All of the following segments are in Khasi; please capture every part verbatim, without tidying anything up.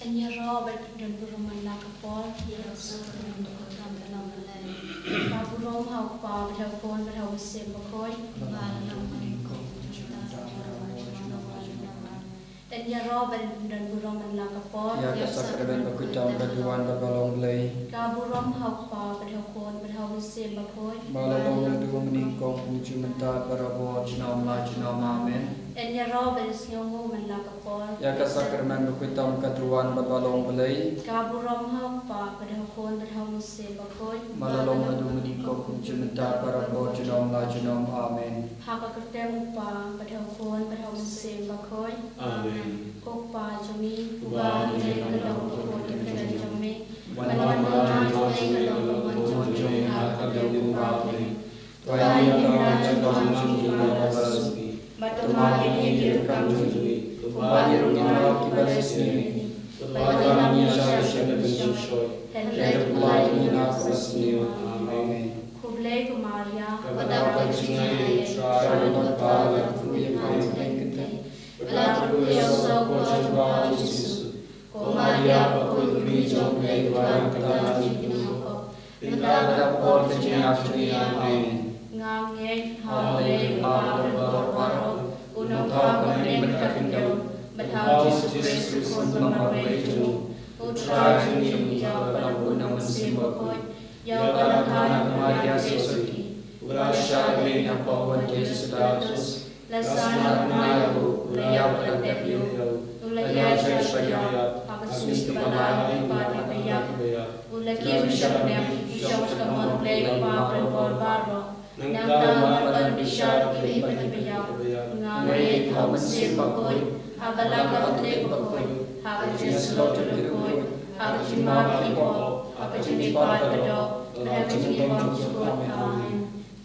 Ïaroh bad pyndonkam burom man la ka por. Ïa ka sakramen bakhuid tam ka long balei. Ka burom ha u Kpa bad ha u Khun bad ha u Mynsiem Bakhuid. Ba la long mynnyngkong, mynta, baroh, baroh, baroh, baroh. Ïaroh bad pyndonkam burom man la ka por. Ïa ka sakramen bakhuid tam ka duwan bad ba long balei. Ka burom ha u Kpa bad ha u Khun bad ha u Mynsiem Bakhuid. Ba la long naduh mynnyngkong, kumjuh mynta, barabor, junom la junom. Amen. Ïaroh bad sngewnguh man la ka por. Ïa ka sakramen bakhuid tam ka duwan bad ba long balei. Ka burom ha u Kpa bad ha u Khun bad ha u Mynsiem Bakhuid. Ba la long naduh mynnyngkong, kumjuh mynta, barabor, junom la junom. Amen. Ha ka kyrteng u Kpa bad ha u Khun bad ha u Mynsiem Bakhuid. Amen. Ko Kpa jong ngi uba ha bneng, ka long bakhuid ka kyrteng jong me. Ban long ka mon jong me, ka long ka mon jong me ha ka bneng kumba ha bneng. To ai ïa ngi hynnin ka jong ngi ha ka sngi. Bad to map ïa ngi ki rikam jong ngi, kumba ngi ruh ngi map ïa kiba la sniew ïa ngi. To bad to lam ïa ngi sha ka jingshoi, hynrei to pynlait ïa ngi na kaba sniew. Amen. Khublei ko Maria, kaba dap ka jingaiei, U Trai u don bad pha, la kyrkhu ïa pha ha ki kynthei, bad la kyrkhu ïa u saw ka por jong pha, U Jisu. Ko Maria bakhuid, Mari jong U Blei, to ai ïa ngi, to pyndonkam ïa ngi ki kynthei, mynta bad ha ka por ka jingïap jong ngi. Amen. Nga ngeit ha U Blei U Kpa Baroh baroh, U Nongthaw ka bneng bad ka khyndew, bad ha U Jisu Khrist U Khun ba marwei jong U, U Trai jong ngi, ïa uba la bun na U Mynsiem Bakhuid, ïa uba la kha na ka Maria Theisotti, u la shah leit hapoh u Pontius Pilatus, la sah na ka bnai, u la ïap, la tep ïa u, u la ïaid sha ka shyiap, ha ka sngi kaba lai, ha ka sngi kaba lai, u la kiew sha ka bneng, u shong sha ka mon U Blei U Kpa Baroh baroh. Nangta u wan ban bishar ïa ki briew bad kiba ïap. Nga ngeit ha U Mynsiem Bakhuid, ha ka Balang Katholik bakhuid, ha ka jingïasyllok jong ki riewkhuid, ha ka jingmap ïa ki pop, ha ka jingkyrpad ka doh, bad ha ka jinglong jingkhuid. Amen.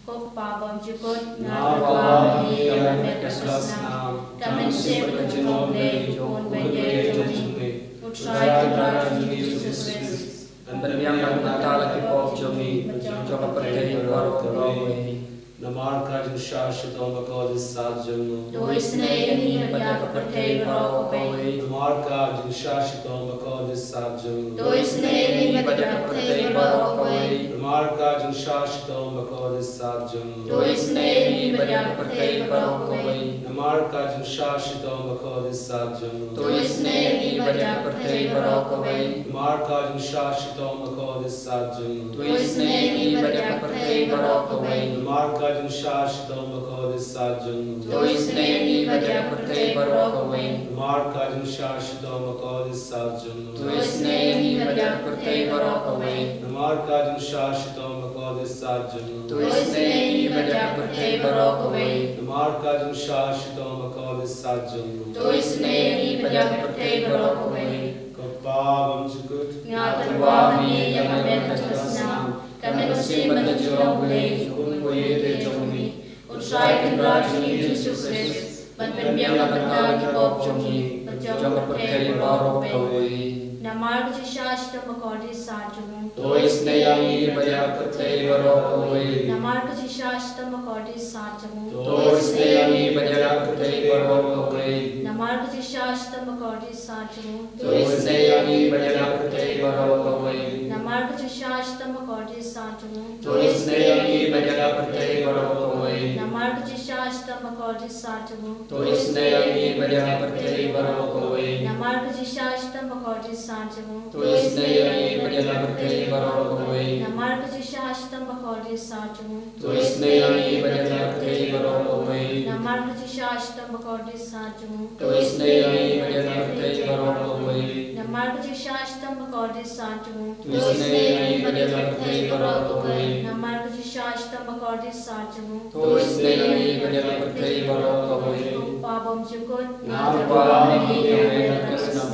Ko Kpa bymjukut, nga kwah ïa ngi ban leh ka snam ka mynsiem ka jong U Blei, U Khun ba ïeit jong ngi, U Trai Kynrad jong ngi U Jisu Khrist, ban pynbiang na ka bynta la ki pop jong ngi, jong ka pyrthei baroh kawei. Namar ka jingshah shitom bakordit sat jong u, to isynei ïa ngi bad ïa ka pyrthei baroh kawei. Namar ka jingshah shitom bakordit sat jong u, to isynei ïa ngi bad ïa ka pyrthei baroh kawei. Namar ka jingshah shitom bakordit sat jong u, to isynei ïa ngi bad ïa ka pyrthei baroh kawei. Namar ka jingshah shitom bakordit sat jong u, to isynei ïa ngi bad ïa ka pyrthei baroh kawei. Namar ka jingshah shitom bakordit sat jong u, to isynei ïa ngi bad ïa ka pyrthei baroh kawei. Namar ka jingshah shitom bakordit sat jong u, to isynei ïa ngi bad ïa ka pyrthei baroh kawei. Namar ka jingshah shitom bakordit sat jong u, to isynei ïa ngi bad ïa ka pyrthei baroh kawei. Namar ka jingshah shitom bakordit sat jong u, to isynei ïa ngi bad ïa ka pyrthei baroh kawei. Namar ka jingshah shitom bakordit sat jong u, to isynei ïa ngi bad ïa ka pyrthei baroh kawei. Ko Kpa bymjukut, nga kwah ïa ngi ban leh ka snam ka mynsiem bad ka jinglong U Blei, U Khun ba ïeit jong ngi, U Trai Kynrad jong ngi U Jisu Khrist, ban pynbiang na ka bynta la ki pop jong ngi bad jong ka pyrthei baroh kawei. Namar ka jingshah shitom bakordit sat jong u, to isynei ïa ngi bad ïa ka pyrthei baroh kawei. Namar ka jingshah shitom bakordit sat jong u, to isynei ïa ngi bad ïa ka pyrthei baroh kawei. Namar ka jingshah shitom bakordit sat jong u, to isynei ïa ngi bad ïa ka pyrthei baroh kawei. Namar ka jingshah shitom bakordit sat jong u, to isynei ïa ngi bad ïa ka pyrthei baroh kawei. Namar ka jingshah shitom bakordit sat jong u, to isynei ïa ngi bad ïa ka pyrthei baroh kawei. Namar ka jingshah shitom bakordit sat jong u, to isynei ïa ngi bad ïa ka pyrthei baroh kawei. Namar ka jingshah shitom bakordit sat jong u, to isynei ïa ngi bad ïa ka pyrthei baroh kawei. Namar ka jingshah shitom bakordit sat jong u, to isynei ïa ngi bad ïa ka pyrthei baroh kawei. Namar ka jingshah shitom bakordit sat jong u, to isynei ïa ngi bad ïa ka pyrthei baroh kawei. Namar ka jingshah shitom bakordit sat jong u, to isynei ïa ngi bad ïa ka pyrthei baroh kawei. Ko Kpa bymjukut, nga kwah ïa ngi ban leh ka snam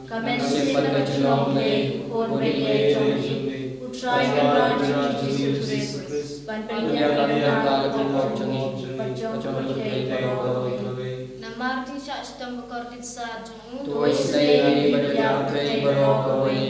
ka mynsiem bad ka jinglong U Blei, U Khun ba ïeit jong ngi, U Trai Kynrad jong ngi U Jisu Khrist, ban pynbiang na ka bynta la ki pop jong ngi bad jong ka pyrthei baroh kawei. Namar ka jingshah shitom bakordit sat jong u, to isynei ïa ngi bad ïa ka pyrthei baroh kawei.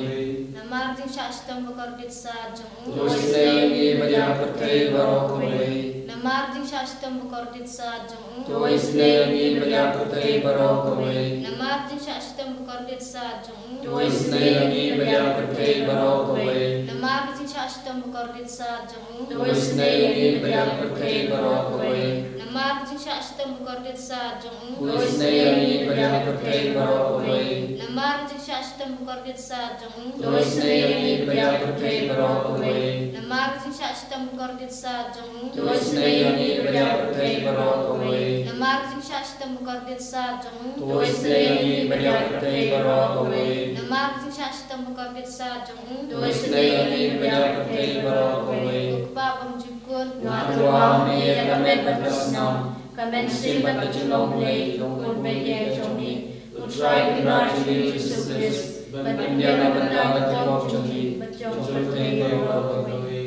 Namar ka jingshah shitom bakordit sat jong u, to isynei ïa ngi bad ïa ka pyrthei baroh kawei. Namar ka jingshah shitom bakordit sat jong u. To isynei ïa ngi bad ïa ka pyrthei baroh kawei. Namar ka jingshah shitom bakordit sat jong u. To isynei ïa ngi bad ïa ka pyrthei baroh kawei. Namar ka jingshah shitom bakordit sat jong u. To isynei ïa ngi bad ïa ka pyrthei baroh kawei. Namar ka jingshah shitom bakordit sat jong u. To isynei ïa ngi bad ïa ka pyrthei baroh kawei. Namar ka jingshah shitom bakordit sat jong u. To isynei ïa ngi bad ïa ka pyrthei baroh kawei. Namar ka jingshah shitom bakordit sat jong u. To isynei ïa ngi bad ïa ka pyrthei baroh kawei. Namar ka jingshah shitom bakordit sat jong u. To isynei ïa ngi bad ïa ka pyrthei baroh kawei. Namar ka jingshah shitom bakordit sat jong u. To isynei ïa ngi bad ïa ka pyrthei baroh kawei. Ko Kpa bymjukut. Nga tyrwa ha me ïa ka met bad ka snam, ka mynsiem bad ka jinglong Blei, jong u Khun baieit jong ngi, U Trai Kynrad jong ngi U Jisu Khrist, ban pynbiang na ka bynta ka pop jong ngi bad jong ka pyrthei baroh kawei.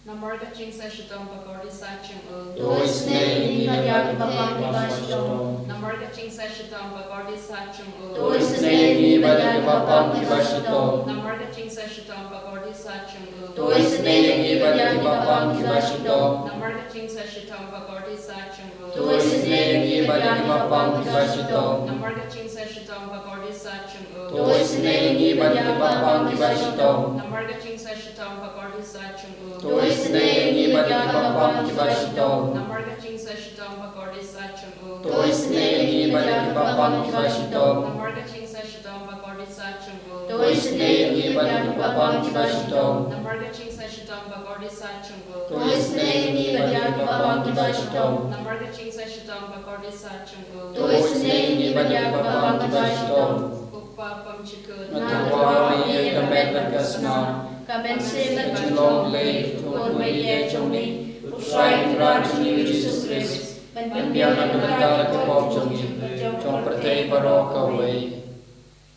Namar ka jingshah shitom bakordit sat jong u. To isynei ïa ngi bad ïa kiba pang kiba shitom. Namar ka jingshah shitom bakordit sat jong u. To isynei ïa ngi bad ïa kiba pang kiba shitom. Namar ka jingshah shitom bakordit sat jong u. To isynei ïa ngi bad ïa kiba pang kiba shitom. Namar ka jingshah shitom bakordit sat jong u. To isynei ïa ngi bad ïa kiba pang kiba shitom. Namar ka jingshah shitom bakordit sat jong u. To isynei ïa ngi bad ïa kiba pang kiba shitom. Namar ka jingshah shitom bakordit sat jong u. To isynei ïa ngi bad ïa kiba pang kiba shitom. Namar ka jingshah shitom bakordit sat jong u. To isynei ïa ngi bad ïa kiba pang kiba shitom. Namar ka jingshah shitom bakordit sat jong u. To isynei ïa ngi bad ïa kiba pang kiba shitom. Namar ka jingshah shitom bakordit sat jong u. To isynei ïa ngi bad ïa kiba pang kiba shitom. Namar ka jingshah shitom bakordit sat jong u. To isynei ïa ngi bad ïa kiba pang kiba shitom. Ko Kpa bymjukut. Nga tyrwa ha me ïa ka met bad ka snam, ka mynsiem bad ka jinglong Blei, jong u Khun baieit jong ngi, U Trai Kynrad jong ngi U Jisu Khrist, ban pynbiang na ka bynta ka pop jong ngi, jong ka pyrthei baroh kawei.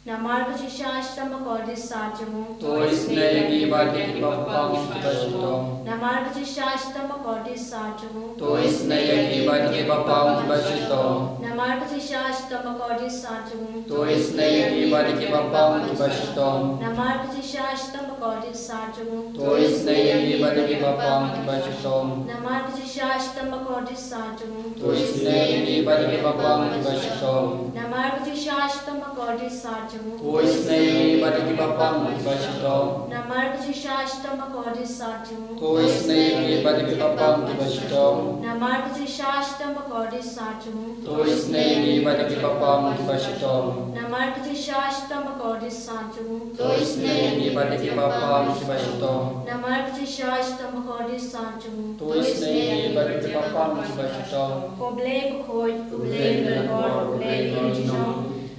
Namar ka jingshah shitom bakordit sat jong u. To isynei ïa ngi bad ïa kiba pang kiba shitom. Namar ka jingshah shitom bakordit sat jong u. To isynei ïa ngi bad ïa kiba pang kiba shitom. Namar ka jingshah shitom bakordit sat jong u. To isynei ïa ngi bad ïa kiba pang kiba shitom. Namar ka jingshah shitom bakordit sat jong u. To isynei ïa ngi bad ïa kiba pang kiba shitom. Namar ka jingshah shitom bakordit sat jong u. To isynei ïa ngi bad ïa kiba pang kiba shitom. Namar ka jingshah shitom bakordit sat jong u. To isynei ïa ngi bad ïa kiba pang kiba shitom. Namar ka jingshah shitom bakordit sat jong u. To isynei ïa ngi bad ïa kiba pang kiba shitom. Namar ka jingshah shitom bakordit sat jong u. To isynei ïa ngi bad ïa kiba pang kiba shitom. Namar ka jingshah shitom bakordit sat jong u. To isynei ïa ngi bad ïa kiba pang kiba shitom. Namar ka jingshah shitom bakordit sat jong u. To isynei ïa ngi bad ïa kiba pang kiba shitom. Ko Blei bakhuid, ko Blei ba donbor, ko Blei ba im junom.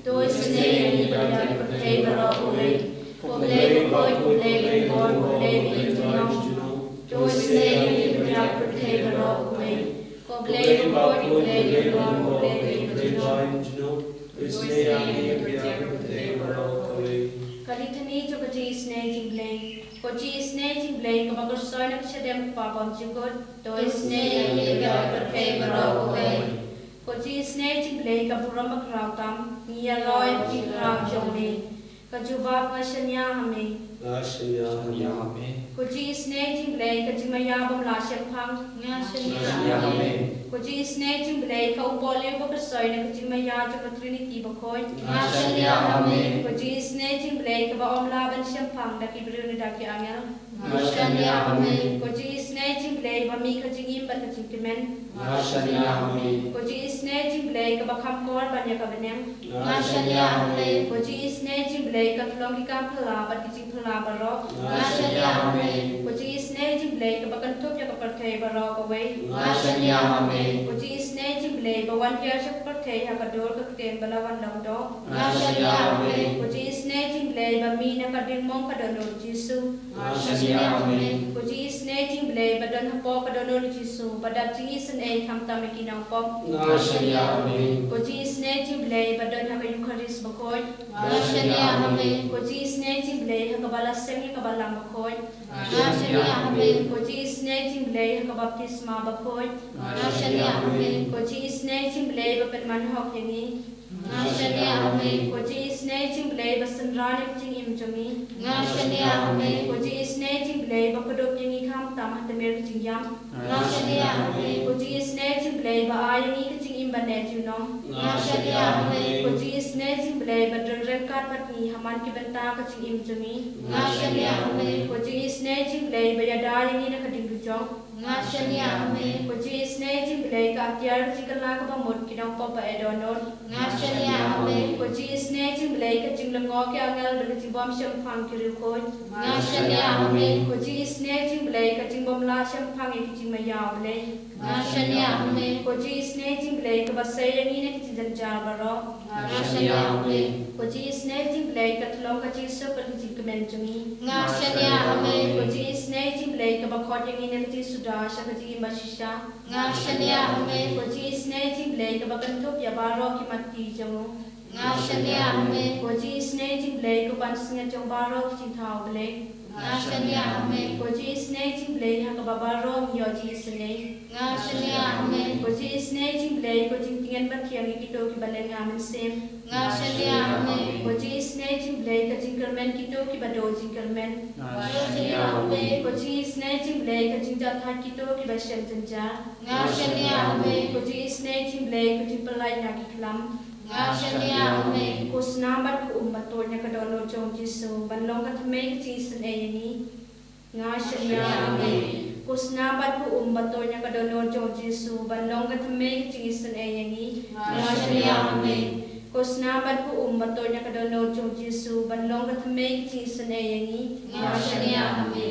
To isynei ïa ngi bad ïa ka pyrthei baroh kawei. Ko Blei bakhuid, ko Blei ba donbor, ko Blei ba im junom. To isynei ïa ngi bad ïa ka pyrthei baroh kawei. Ko Blei bakhuid, ko Blei ba donbor, ko Blei ba im junom. To isynei ïa ngi bad ïa ka pyrthei baroh kawei. Ka Litany jong ka Jingisynei Jingblei. Ko Jingisynei Jingblei kaba kyrsoi na ka shadem Kpa bymjukut. To isynei ïa ngi bad ïa ka pyrthei baroh kawei. Ko Jingisynei Jingblei ka burom bakhraw tam, ngi ïaroh ïa ka jingkhraw jong me. Ka jubab, nga shaniah ha me. Nga shaniah ha me. Ko Jingisynei Jingblei ka jingmaïa bym lah shemphang. Nga shaniah ha me. Ko Jingisynei Jingblei ka u pohliew ba kyrsoi na ka jingmaïa jong ka Trinity bakhuid. Nga shaniah ha me. Ko Jingisynei Jingblei kaba ym lah ban shemphang da ki briew ne da ki angel. Nga shaniah ha me. Ko Jingisynei Jingblei ba mih ka jingim bad ka jingkmen. Nga shaniah ha me. Ko Jingisynei Jingblei kaba kham kor ban ïa ka bneng. Nga shaniah ha me. Ko Jingisynei Jingblei ka kyllon ki kam phylla bad ki jingphylla baroh. Nga shaniah ha me. Ko Jingisynei Jingblei kaba kynthup ïa ka pyrthei baroh kawei. Nga shaniah ha me. Ko Jingisynei Jingblei ba wan hiar sha ka pyrthei ha ka dur ka ktien ba la wan long doh. Nga shaniah ha me. Ko Jingisynei Jingblei ba mih na ka diengmong ka dohnud u Jisu. Nga shaniah ha me. Ko Jingisynei Jingblei ba don hapoh ka dohnud u Jisu, ba dap jingisynei khamtam ïa ki nongpop. Nga shaniah ha me. Ko Jingisynei Jingblei ba don ha ka Eukharist bakhuid. Nga shaniah ha me. Ko Jingisynei Jingblei ha kaba la seng ïa ka Balang bakhuid. Nga shaniah ha me. Ko Jingisynei Jingblei ha ka baptisma bakhuid. Nga shaniah ha me. Ko Jingisynei Jingblei ba pynman Hok ïa ngi. Nga shaniah ha me. Ko Jisu Blei ba synran ïa ka jingim jong ngi. Nga shaniah ha me. Ko Jisu Blei ba kdup ïa ngi khamtam ha tmier ka jingïap. Nga shaniah ha me. Ko Jisu Blei ba ai ïa ngi ka jingim ba neh junom. Nga shaniah ha me. Ko Jisu Blei ba don ryngkat bad ngi ha man ki bynta ka jingim jong ngi. Nga shaniah ha me. Ko Jisu Blei ba ïada ïa ngi na ka ding dujok. Nga shaniah ha me. Ko Jisu Blei ka atiar ka jingkylla kaba mut ki nongpop ba eh dohnud. Nga shaniah ha me. Ko Jisu Blei ka jinglyngngoh ki angel bad ka jingbym shemphang ki riewkhuid. Nga shaniah ha me. Ko Jisu Blei ka jingbym lah shemphang ïa ki jingmaïa Blei. Nga shaniah ha me. Ko Jisu Blei kaba sei ïa ngi na ki jingjynjar baroh. Nga shaniah ha me. Ko Jisu Blei ka tyllong ka jingsuk bad ka jingkmen jong ngi. Nga shaniah ha me. Ko Jisu Blei kaba khot ïa ngi na ka jingsuda sha ka jingim bashisha. Nga shaniah ha me. Ko Jisu Blei kaba kynthup ïa baroh ki matti jong u. Nga shaniah ha me. Ko Jisu Blei ko pansngiat jong baroh ki jingthaw Blei. Nga shaniah ha me. Ko Jisu Blei ha kaba baroh ngi ïoh jingisynei. Nga shaniah ha me. Ko Jisu Blei ko jingtngen ba thiang ïa kito kiba lynga mynsiem. Nga shaniah ha me. Ko Jisu Blei ka jingkyrmen kito kiba duh jingkyrmen. Nga shaniah ha me. Ko Jisu Blei ka jingjahthait kito kiba shem jynjar. Nga shaniah ha me. Ko Jisu Blei ka jingpyllait na ki khlam. Nga shaniah ha me. Ko snam bad ko um ba tuid na ka dohnud jong u Jisu ban long ka thymmei ka jingisynei ïa ngi. Nga shaniah ha me. Ko snam bad ko um ba tuid na ka dohnud jong u Jisu ban long ka thymmei ka jingisynei ïa ngi. Nga shaniah ha me. Ko snam bad ko um ba tuid na ka dohnud jong u Jisu ban long ka thymmei ka jingisynei ïa ngi. Nga shaniah ha me.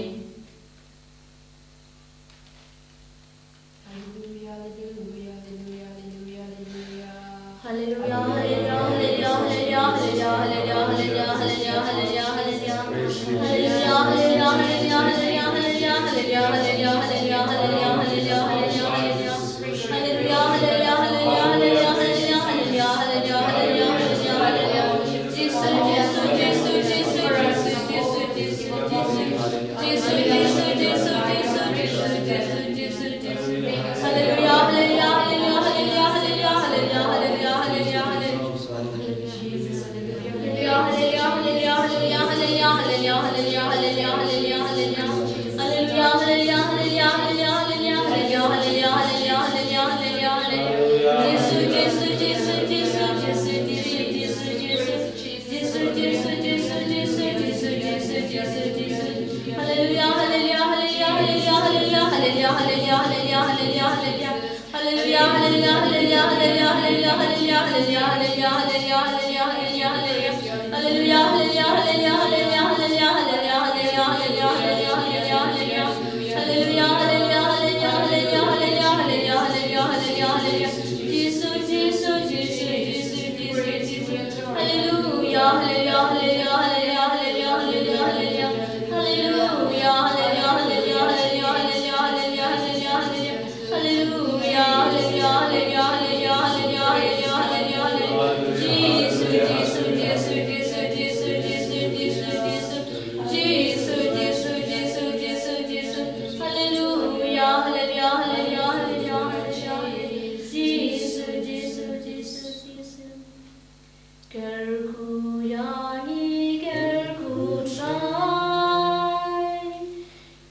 Kyrkhu ïa ngi, kyrkhu Trai.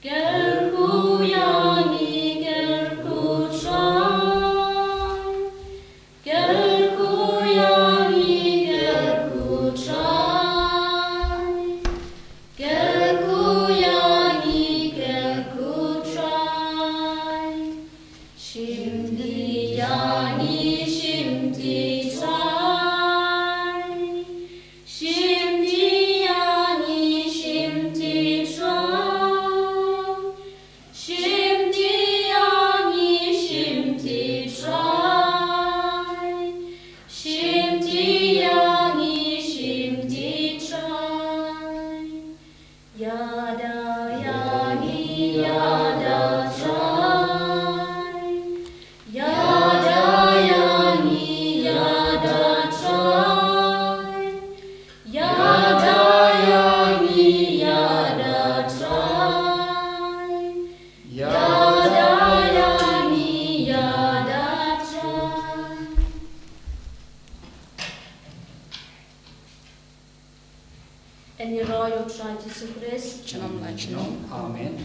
Kyrkhu ïa ngi, kyrkhu Trai. Kyrkhu ïa ngi, kyrkhu Trai. Kyrkhu ïa ngi, kyrkhu Trai. Shim ti ïa ngi, shim ti Trai. Shim ti ïa ngi, shim ti Trai. Shim ti ïa ngi, shim ti Trai. Shim ti ïa ngi, shim ti Trai. Ïada ïa ngi, ïada Trai. Ïada ïa ngi, ïada Trai. Ïada ïa ngi, ïada Trai. Ïada ïa ngi, ïada Trai. Amen.